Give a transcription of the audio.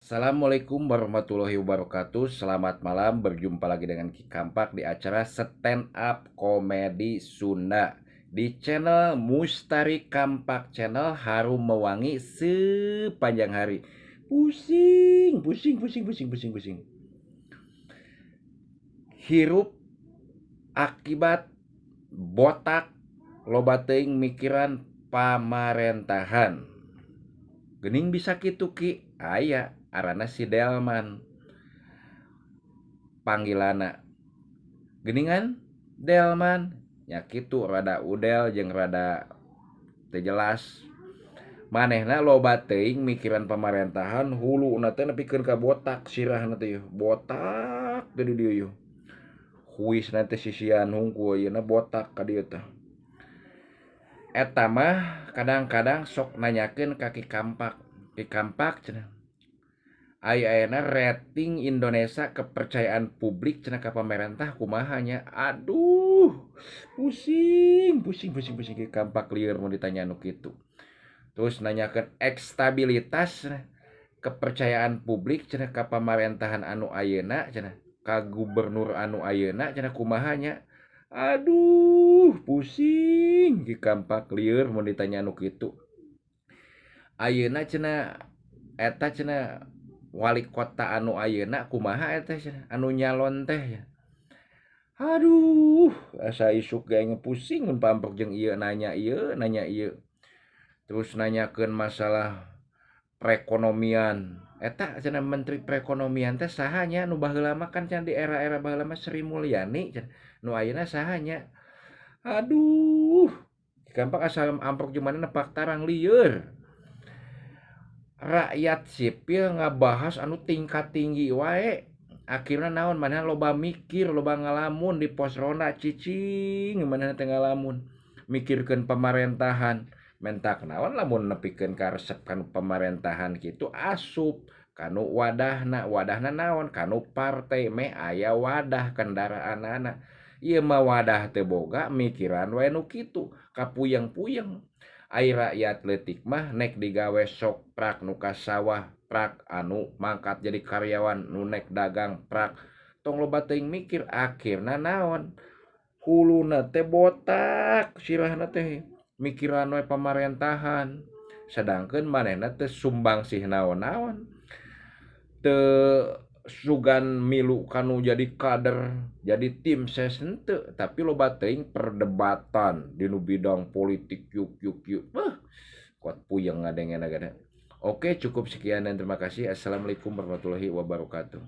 Assalamualaikum warahmatullahi wabarakatuh. Selamat malam, berjumpa lagi dengan Ki Kampak di acara Stand Up Komedi Sunda di channel Mustari Kampak Channel, harum mewangi sepanjang hari. Pusing, pusing, pusing, pusing, pusing, pusing. Hirup akibat botak, loba teuing mikiran pamarentahan. Gening bisa kitu, Ki? Aya arana si Delman panggilana. Geningan Delman nya kitu, rada udel jeung rada teu jelas. Manehna loba teuing mikiran pamarentahan, huluna teh nepikeun ka botak, sirahna teh botak teh di dieu yeuh. Huisna teh sisian hungkul, ayeuna botak ka dieu teh. Eta mah kadang-kadang sok nanyakeun ka Ki Kampak, "Ki Kampak," cenah, "aya-ayana rating Indonesia, kepercayaan publik," cenah, "ka pamarentah kumaha nya?" Aduh, pusing, pusing, pusing, pusing. Ki Kampak lieur mun ditanya nu kitu. Terus nanyakeun ekstabilitas cenah, kepercayaan publik cenah ka pamarentahan anu ayeuna cenah, ka gubernur anu ayeuna cenah, kumaha nya? Aduh, pusing. Ki Kampak lieur mun ditanya nu kitu. Ayeuna cenah eta cenah wali kota anu ayeuna kumaha eta cenah, anu nyalon teh? Aduh, asa isuk ge aing pusing mun paamprok jeung ieu nanya ieu, nanya ieu. Terus nanyakeun masalah perekonomian. Eta cenah menteri perekonomian teh saha nya? Nu baheula mah kan cenah di era-era baheula mah Sri Mulyani cenah. Nu ayeuna saha nya? Aduh, gampang asa amprok jeung manehna nepak tarang lieur. Rakyat sipil ngabahas anu tingkat tinggi wae. Akhirna naon? Manehna loba mikir, loba ngalamun di pos ronda, cicing manehna teh ngalamun mikirkeun pamarentahan. Mentak naon, lamun nepikeun ka resep kanu pamarentahan kitu asup kanu wadahna. Wadahna naon? Kanu partai, meh aya wadah kendaraanana. Ieu mah wadah teu boga, mikiran wae nu kitu, kapuyeng-puyeng. Ai rakyat leutik mah nek digawe sok prak, nu ka sawah prak, anu mangkat jadi karyawan, nu nek dagang prak, tong loba teuing mikir. Akhirna naon? Huluna teh botak, sirahna teh mikiran we pamarentahan, sedangkeun manehna teu sumbangsih naon-naon, teu sugan milu kanu jadi kader, jadi tim ses, henteu, tapi loba teuing perdebatan dinu bidang politik yuk yuk yuk. Kuat puyeng ngadengena. Oke, cukup sekian dan terima kasih. Assalamualaikum warahmatullahi wabarakatuh.